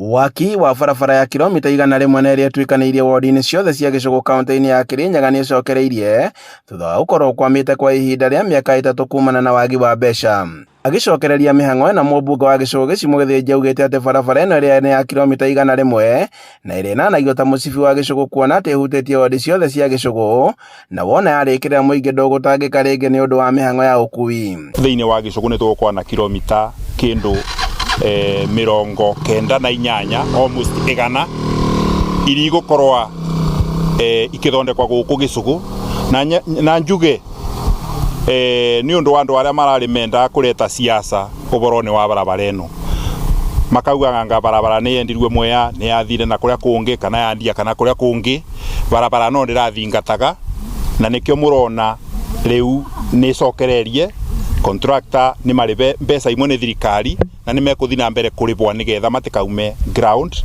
Waki wa barabara ya kilomita 100 na ĩrĩa ĩtuĩkanĩirie wodi-inĩ ciothe cia Gĩcũgũ kaunti-inĩ ya Kĩrĩnyaga nĩ ĩcokereirie thutha wa gũkorwo ũkwamĩte kwa ihinda rĩa mĩaka 3 kumana na wagi wa mbeca. Agĩcokereria mĩhang'o ĩno mũmbunge wa Gĩcũgũ Gĩcimũ Gĩthĩnji augĩte atĩ barabara ĩno ĩrĩa nĩ ya kilomita 100 na ĩrĩa ĩnanagio ta mũcibi wa Gĩcũgũ kuona atĩ ĩhutĩtie wodi ciothe cia Gĩcũgũ na wona yarĩkĩrĩra mũingĩ ndũgũtangĩka rĩngĩ nĩ ũndũ wa mĩhang'o ya ũkui. Thĩinĩ wa Gĩcũgũ nĩ tũgũkorwo na kilomita kĩndũ 98, almost 100, iria igũkorwo ikĩthondekwa gũkũ Gĩcũgũ. Na njuge nĩ ũndũ wa andũ arĩa mararĩ mendaga kũreta siasa ũboro-inĩ wa barabara ĩno, makaugaga anga barabara nĩ yendirwe Mwea, nĩ yathire na kũrĩa kũngĩ, kana yandia kana kũrĩa kũngĩ. Barabara no ndĩrathingataga, na nĩkĩo mũrona rĩu nĩ ĩcokererie. Contractor nĩ marĩbe mbeca imwe nĩ thirikari, na nĩ mekũthiĩ na mbere kũrĩbwa nĩgetha matikaume ground,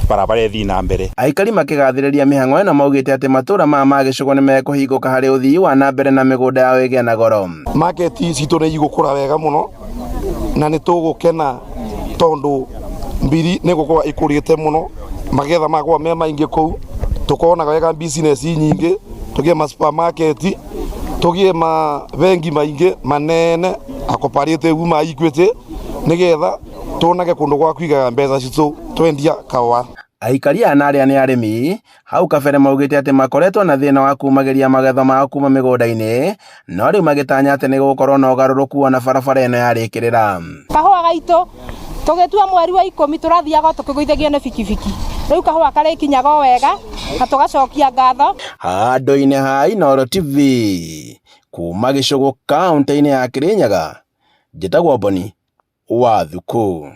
barabara ĩthiĩ na mbere. Aikari makĩgathĩrĩria mĩhang'o ĩno maugĩte atĩ matũra maya ma Gĩcũgũ nĩ mekũhingũka harĩ ũthii wa na mbere na mĩgũnda yao ĩgĩe na goro. Market citũ nĩ igũkũra wega mũno na nĩ tũgũkena tondũ mbiri nĩ gũkorwo ikũrĩte mũno, magetha makorwo me maingĩ kũu, tũkonaga wega business nyingĩ, tũgĩe ma supermarket, tũgĩe mabengi maingĩ manene a cooperative ma Equity, nĩgetha tuonage kũndũ gwa kũigaga mbeca citũ twendia kahũa. Aikari aya na arĩa nĩ arĩmi hau kabere maugĩte atĩ makoretwo na thĩna wa kumagĩria magetha mao kuma mĩgũnda-inĩ, no rĩu magĩtanya atĩ nĩ gũgũkorwo na ũgarũrũku wona barabara ĩno yarĩkĩrĩra. Kahũa gaitũ tũgĩtua mweri wa 10 tũrathiaga tũkĩgũithagio nĩ bikibiki, rĩu kahũa karĩkinyaga o wega na tũgacokia ngatho. Handũ-inĩ ha Inooro TV kuma Gĩcũgũ kaũntĩ-inĩ ya Kĩrĩnyaga, njĩtagwo Boni wa Thukũ.